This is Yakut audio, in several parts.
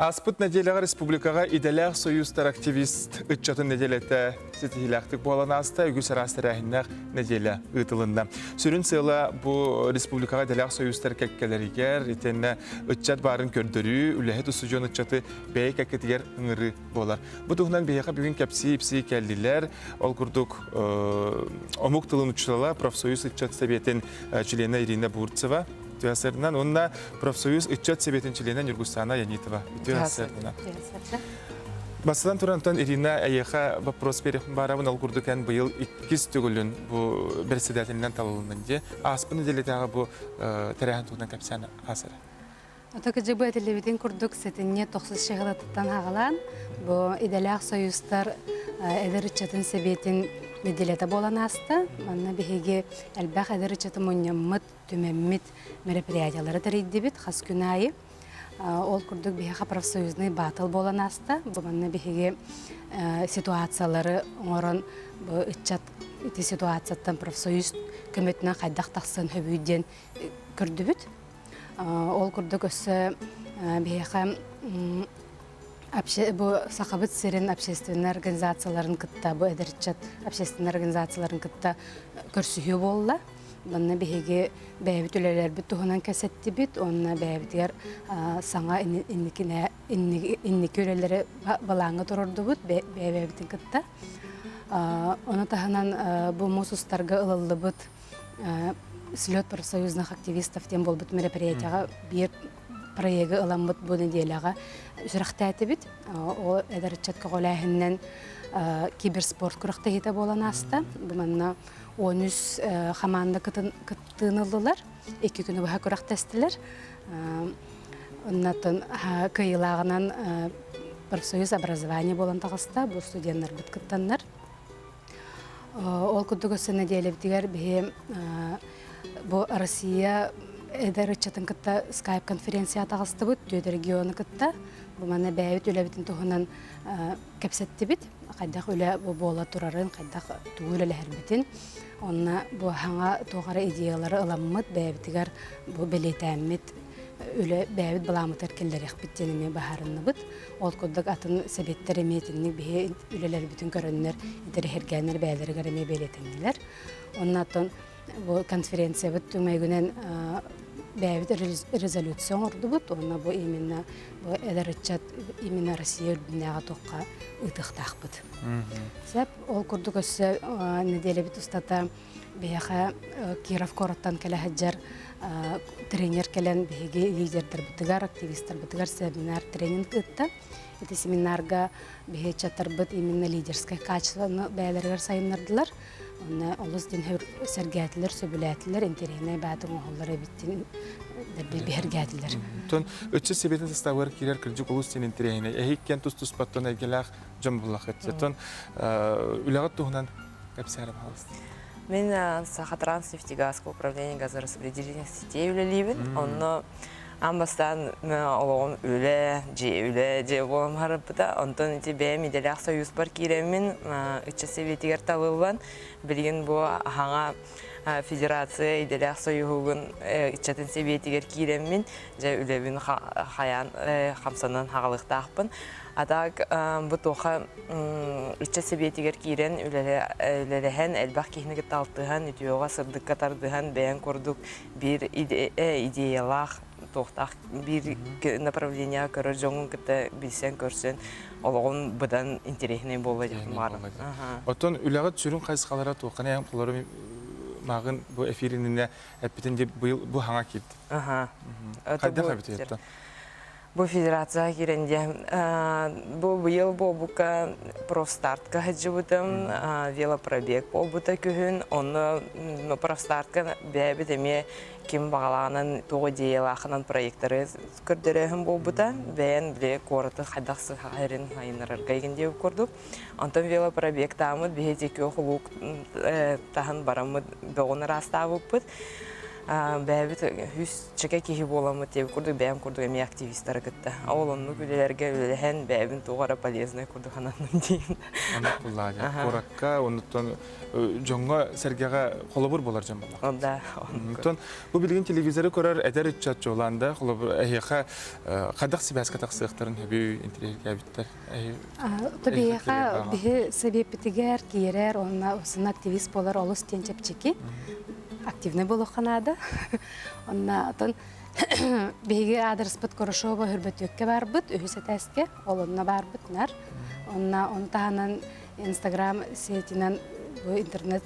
Ааспыт нэдиэлэҕэ республикаҕа идэлээх союзтар активист ыччатын нэдиэлэтэ ситиһиилээхтик буолан ааста, үгүс араас тэрээһиннээх нэдиэлэ ыытылынна. Сүрүн сыала бу республикаҕа идэлээх союзтар кэккэлэригэр итиэннэ ыччат баарын көрдөрүү, үлэһит устудьуон ыччаты бэйэ кэккэтигэр ыҥырыы буолар. Бу туһунан биһиэхэ бүгүн кэпсии-ипсии кэллилэр. Ол курдук омук тылын учуутала, профсоюз ыччат сэбиэтин чилиэнэ Ирина Бурцева, Үтүө уонна профсоюз ыччат сэбиэтин чилиэнэ Ньургустаана Янитова. Үтүө Бастатан туран Ирина эйиэхэ вопрос бериэхпин баарабын ол курдук эн быйыл иккис төгүлүн бу председателинэн талылыннын дии. Ааспыт нэдиэлэтээҕи бу тэрээһин туһунан кэпсээн аас эрэ. Ото кыдьык бу этиллибитин курдук сэтинньи тохсус чыһылатыттан хаҕалаан бу идэлээх союзтар эдэр ыччатын сэбиэтин нэдиэлэтэ буолан ааста. Манна биһиги элбэх эдэр ыччаты мунньаммыт түмэммит мероприятиялары тэрийдибит хас күн аайы. Ол курдук биһиэхэ профсоюзный батл буолан ааста. Бу манна биһиги ситуациялары оҥорон бу ыччат ити ситуацияттан профсоюз көмөтүнэн хайдах тахсан хөбүй диэн көрдүбүт. Ол курдук өссө биһиэхэ бу Сахабыт сирин общественнай организацияларын кытта бу эдэр ыччат общественнай организацияларын кытта көрсүһүү буолла. Манна биһиги бэйэбит үлэлэрбит туһунан кэсэттибит уонна бэйэбитигэр саҥа инники үлэлэри балааҥҥа турордубут бэйэбитин кытта. Ону таһынан бу муус устарга ылыллыбыт слет профсоюзных активистов диэн буолбут мероприятияҕа биир проегы ыламмыт бу нэдиэлэҕэ сүрэхтээтибит. Ол эдэр ыччат көҕүлээһининэн киберспорт күрэхтэһиитэ буолан ааста. Бу манна 13 хамаанда кыттыыны ыллылар. Икки күнү быһа күрэхтэстилэр. Оннотон кыайыылааҕынан профсоюз образования буолан таҕыста. Бу студеннарбыт кыттаннар. Ол курдук өссө нэдиэлэбитигэр биһи бу Россия эдэр ыччатын кытта скайп-конференция таҕыстыбыт, түөрт региону кытта. Бу манна бэйэбит үлэбитин туһунан кэпсэттибит. Хайдах үлэ буола турарын, хайдах тугу үлэлэһэрбитин. Онно бу хаҥа туох эрэ идеялары ыламмыт, бэйэбитигэр бу бэлиэтээммит үлэ бэйэбит былааммытыгар киллэриэхпит диэн эмиэ быһаарынныбыт. Ол курдук атын сэбиэттэр эмиэ итинник биһи үлэлэрбитин көрөннөр, интэриэһиргээннэр бэйэлэригэр эмиэ бэлиэтэннилэр. Онно оттон бу конференциябыт түмүгүнэн бэйэбит резолюция оҥордубут уонна бу именно бу эдэр ыччат именно Россия үрдүнээҕи туохха ыытыахтаахпыт. Сөп. Ол курдук өссө нэдиэлэбит устата биһиэхэ Киров куораттан кэлэ сылдьар тренер кэлэн биһиги лидердарбытыгар, активистарбытыгар семинар тренинг ыытта. Ити семинарга биһи ыччаттарбыт именно лидерское качествоны бэйэлэригэр сайыннардылар. Онно олус диэн сэргээтилэр, сөбүлээтилэр, интэриэһинэй баатын оҥоһуллар эбит диэн биһиргээтилэр. Оттон ыччат сэбиэтин составыгар киирэр кырдьык олус диэн интэриэһинэй. Эһиккэн тус-туспаттан эйгэлээх дьон буллахыт. Оттон үлэҕит туһунан кэпсээрэ пожалуйста. Мин Сахатранснефтегазка управление газораспределения сетей үлэлиибин. Онно аан бастаан олоҕум үлэ, дьиэ үлэ, дьиэ буолан барбыта. Онтон ити бэйэм идэлээх союзпар киирэммин ыччат сэбиэтигэр талыллан, билигин бу аһаҥа федерация идэлээх союһугун ыччатын сэбиэтигэр киирэммин, дьэ үлэбин хайаан хамсанан хаҕалыахтаахпын. А так бу туоха ыччат сэбиэтигэр киирэн үлэлэһэн, элбэх киһини кытта алтыһан, үтүөҕэ, сырдыкка тардыһан, бэйэҥ курдук биир идеялаах, туохтаах биир направлениеҕа көрөр дьоҥҥун кытта билсэн-көрсөн олоҕун быдан интэриэһинэй буолла диэхпин баҕарабын. Оттон үлэҕит сүрүн хайысхалара туоххана эн холору мааҕын бу эфир иннинэ эппитин дип быйыл бу хаҥа киирдин. Хайдах эбитий оттон? Бу федерацияҕа киирэн диэн бу быйыл буолбукка профстартка сылдьыбытым, велопробег буолбута күһүн. Онно профстартка бэйэбит эмиэ ким баҕалаанан туох идеялаахынан проекторы көрдөрөөһүн буолбута. Бэйэн били куораты хайдах сыһаһарын сайыннарарга игин диэбит курдук. Онтон велопробегтааммыт биһи күөх улуук таһын бараммыт бөҕүн ыраастаабыппыт. Бэйэбит үс чэкэ киһи буоламмыт диэбит курдук бэйэм курдук эмиэ активистары кытта. Ол оннук үлэлэргэ үлэлэһэн бэйэбин туох эрэ полезный курдук сананным диэн. Оннук буллаа дьэ. Куоракка, оннуттан дьоҥҥо сэргэҕэ холобур буолар дьон буолла. Да. Онтон бу билигин телевизоры көрөр эдэр ыччат чуолаан да холобур эһиэхэ хайдах сибээскэ тахсыахтарын сөбүй интэриэһиргээбиттэр. Биһиэхэ биһи сэбиэппитигэр киирэр уонна уонна активист буолар олус диэн чэпчэки. Активный буолуохха наада. Онна отон биһиги аадырыспыт Хорошова Хөрбөтүөккэ барбыт, үһүс этээскэ, ол онно барбыт нар. Онна ону таһынан Инстаграм сетинэн, бу интернет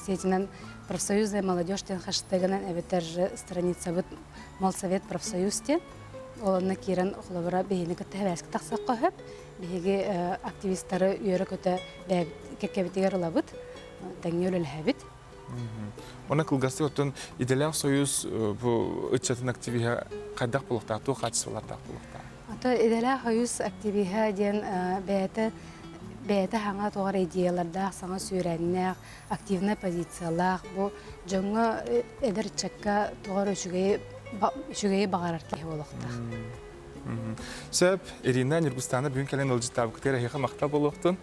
сетинэн профсоюзная молодежь диэн хэштегынан эбэтэр страницабыт Молсовет профсоюз диэн. Ол онно киирэн холобура биһини кытта хэбээскэ тахсахха сөп. Биһиги активистары үөрэ-көтө кэккэбитигэр ылабыт, тэҥҥэ үлэлэһэбит. Онно кылгастык оттон идэлээх союз бу ыччатын активиһа хайдах буолуохтаах, туох хаачыстыбалардаах буолуохтаах? Ото идэлээх союз активиһа диэн бэйэтэ бэйэтэ саҥа туох эрэ идеялардаах, саҥа сүүрээннээх, активнай позициялаах, бу дьоҥҥо эдэр ыччакка туох эрэ үчүгэйи үчүгэйи баҕарар киһи буолуохтаах. Сөп, Ирина Ньургустаана бүгүн кэлэн ыалдьыттаабыккытыгар эһиэхэ махтал буолуохтун.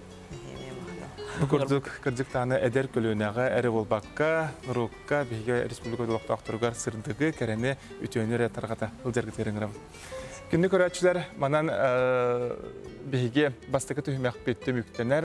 Бу курдук кырдьыктааны эдэр көлүөнэҕэ эрэ буолбакка, норуокка, биһиги республика олохтоохторугар сырдыгы, кэрэни, үтүөнү эрэ тарҕата сылдьаргытыгар ыҥырабын. Күндү көрөөччүлэр, манан биһиги бастакы түһүмэхпит түмүктэнэр.